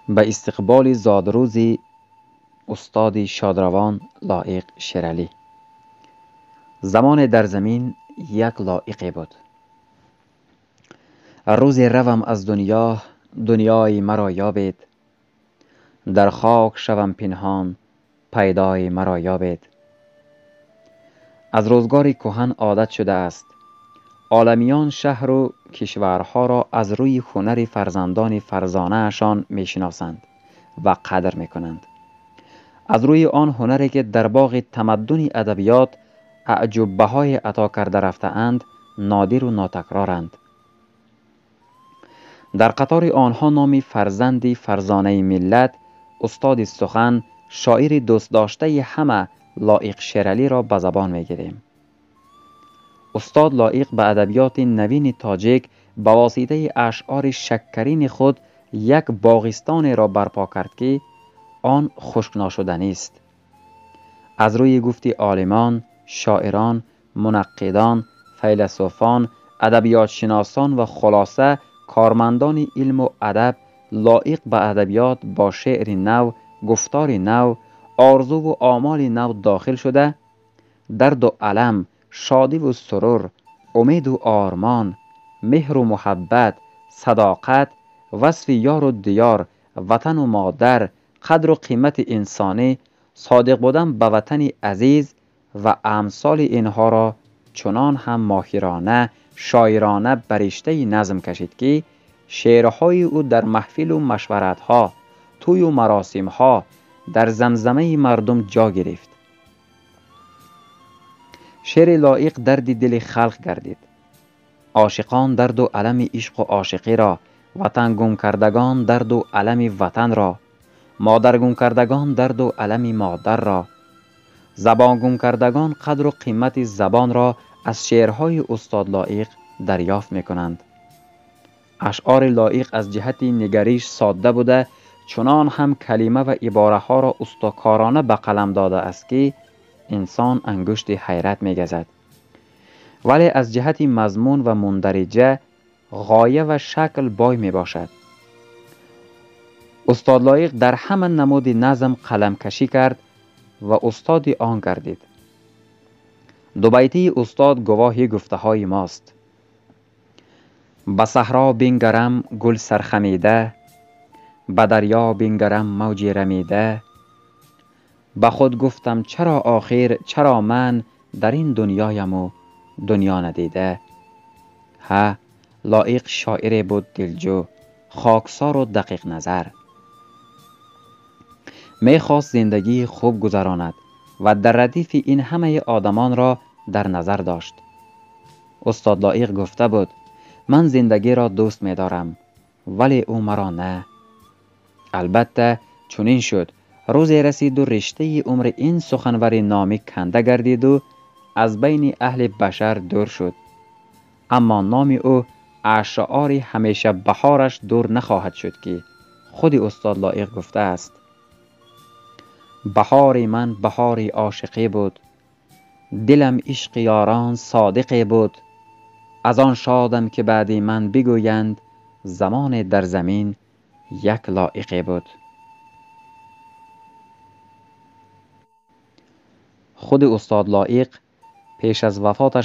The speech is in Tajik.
Ба истиқболи зодрӯзи устоди шодравон Лоиқ Шералӣ. Замоне дар замин як лоиқе буд. Рӯзе равам аз дунё, дунёи маро ёбед. Дар хок шавам пинҳон, пайдои маро ёбед. Аз рӯзгори кӯҳан одат шудааст. Оламиён шаҳру кишварҳоро аз рӯи ҳунари фарзандони фарзонаашон мешиносанд ва қадр мекунанд. Аз рӯи он ҳунаре ки дар боғи тамаддуни адабиёт аъҷуббаҳое ато карда рафтаанд, нодиру нотакроранд. Дар қатори онҳо номи фарзанди фарзонаи миллат, устоди сухан, шоири дӯстдоштаи ҳама Лоиқ Шералиро ба забон мегирем. Устод Лоиқ ба адабиёти навини тоҷик ба воситаи ашъори шаккарини худ як боғистонеро барпо кард, ки он хушкношуданист. Аз рӯи гуфти олимон, шоирон, мунаққидон, файласуфон, адабиётшиносон ва хулоса кормандони илму адаб, Лоиқ ба адабиёт бо шеъри нав, гуфтори нав, орзуву омоли нав дохил шуда, дарду алам, шодиву сурур, умеду ормон, меҳру муҳаббат, садоқат, васфи ёру диёр, ватану модар, қадру қимати инсонӣ, содиқ будан ба ватани азиз ва амсоли инҳоро чунон ҳам моҳирона, шоирона ба риштаи назм кашид, ки шеърҳои ӯ дар маҳфилу машваратҳо, тӯю маросимҳо, дар замзамаи мардум ҷо гирифт. Шеъри Лоиқ дарди дили халқ гардид. Ошиқон дарду алами ишқу ошиқиро, ватангумкардагон дарду алами ватанро, модаргумкардагон дарду алами модарро, забонгумкардагон қадру қимати забонро аз шеърҳои устод Лоиқ дарёфт мекунанд. Ашъори Лоиқ аз ҷиҳати нигариш содда буда, чунон ҳам калима ва ибораҳоро устокорона ба қалам додааст, ки инсон ангушти ҳайрат мегазад. Вале аз ҷиҳати мазмун ва мундариҷа, ғоя ва шакл бой мебошад. Устод Лоиқ дар ҳама намуди назм қаламкашӣ кард ва устоди он гардид. Дубайтии устод гувоҳи гуфтаҳои мост. Ба саҳро бингарам гул сархамида, ба дарё бингарам мавҷи рамида. Ба худ гуфтам чаро охир, чаро ман дар ин дунёяму дунё надида. Ҳа, Лоиқ шоире буд дилҷӯ, хоксору дақиқназар. Мехост зиндагии хуб гузаронад ва дар радифи ин ҳамаи одамонро дар назар дошт. Устод Лоиқ гуфта буд: ман зиндагиро дӯст медорам, вале ӯ маро на. Албатта чунин шуд. Рӯзе расиду риштаи умри ин суханвари номӣ канда гардиду аз байни аҳли башар дур шуд. Аммо номи ӯ ашъори ҳамеша баҳораш дур нахоҳад шуд, ки худи устод Лоиқ гуфтааст: баҳори ман баҳори ошиқӣ буд, дилам ишқи ёрон содиқе буд. Аз он шодам ки баъди ман бигӯянд замоне дар замин як лоиқе буд. Худи устод Лоиқ пеш аз вафоташ